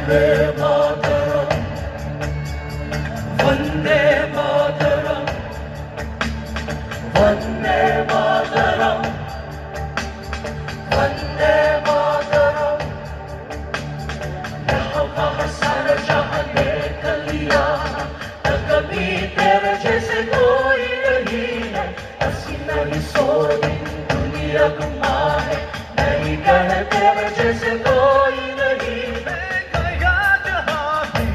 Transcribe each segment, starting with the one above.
Vande Mataram Vande Mataram Vande Mataram Vande Mataram यहाँ वहाँ सारा जहाँ देख लिया न कभी तेरे जैसे कोई नहीं है ऐसी नहीं सो दिन दुनिया गुमा है नहीं कहे तेरे जैसे कोई नहीं मैं गया जहाँ भी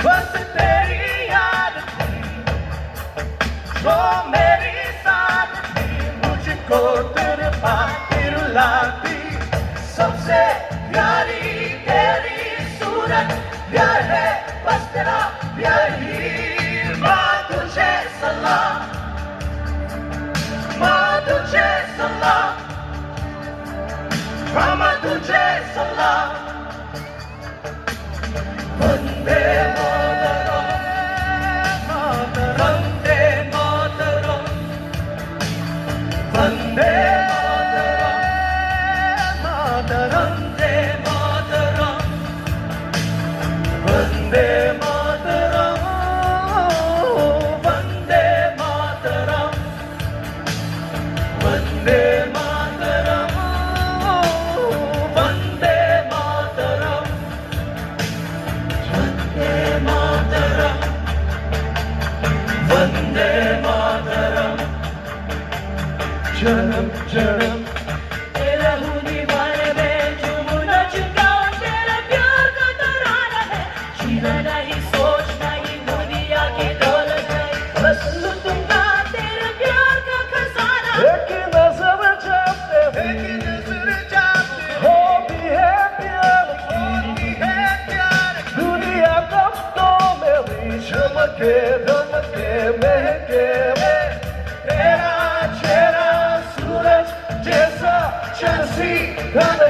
बस तेरी याद थी जो मेरी साथ थी मुझको तेरे पास रुलाती सबसे प्यारी तेरी सूरत प्यार है बस तेरा प्यार ही माँ तुझे सलाम माँ तुझे सलाम माँ तुझे सलाम Vande Mataram Vande Mataram Vande Mataram Vande Mataram Vande Mataram Vande Mataram Vande Mataram Vande Mataram Vande Mataram Vande Mataram जन्म जन्म तेरा हूँ दीवाने मैं झूम नाच गाऊं तेरा प्यार का तराना है जीना नहीं सोचना ही दुनिया की दौलत है बस लूटूंगा तेरे प्यार का खजाना एक नजर जाते एक नजर जाते होती है प्यार होती है प्यार दुनिया कब तो मेरी चमके धमके महके में तेरा चेहरा सूरज जैसा चलसी धन